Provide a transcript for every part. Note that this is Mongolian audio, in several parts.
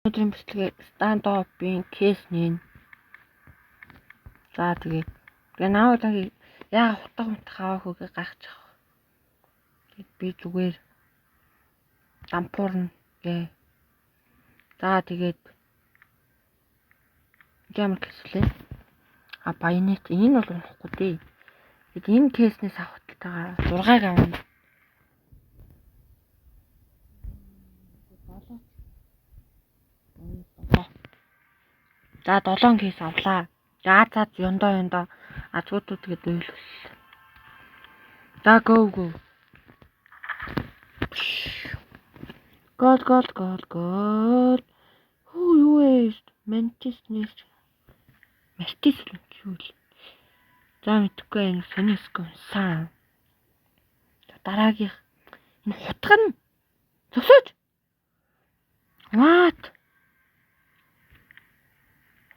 Өнөөдрийн бичлэгээр Standoff-ийн case нэ. За тэгээд тэгээ наавал яа хутга мутга авах үгээ гайхчих. Тэгээд би зүгээр дампуурна гэ. За тэгээд ямар case лээ? А bayonet энэ бол унахгүй дээ. Тэгээд энэ case нээс авах талтайгаа 6-ыг авна. За 7 case авлаа. За за ёндоо ёндоо азгуудууд тэгээд уйлвал. За go go. Gold gold gold gold. Хүү юу вэ? Мантис нэс. Мартис юу вэ? За мэдхгүй энэ сониск унсан. За дараагийнх энэ хутга нь зогсооч. What?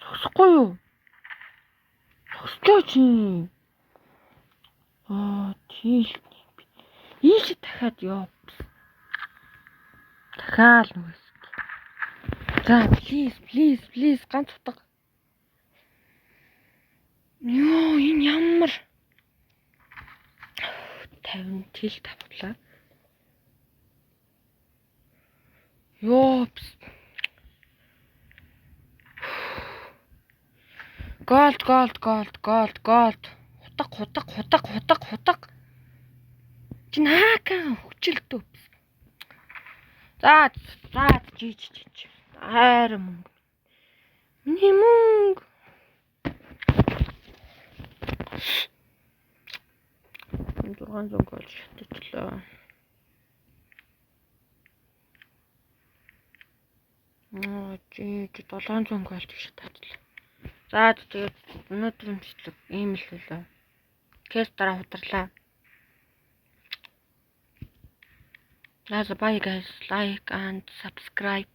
Зогсохгүй юу? Зогсчоо чи. Аа, тийш. Ийш дахиад ёо. Дахиад нүгэс. За, please, please, please ганц утга. Йоо, энэ ямар 50 тэл тавлаа. Ёо. Gold, gold, gold, gold, gold. Хутга, хутга, хутга, хутга, хутга. Чи наака хүчилдөө. За, за, жиж жиж. Хайр мөнгө. Миний мөнгө. 600 gold шатчихлаа. Аа, жиж 700 gold шатчихлаа. За тэгээд өнөөдрийн бичлэг ийм л байлаа. Case дараа хутарлаа. За bye guys, like and subscribe.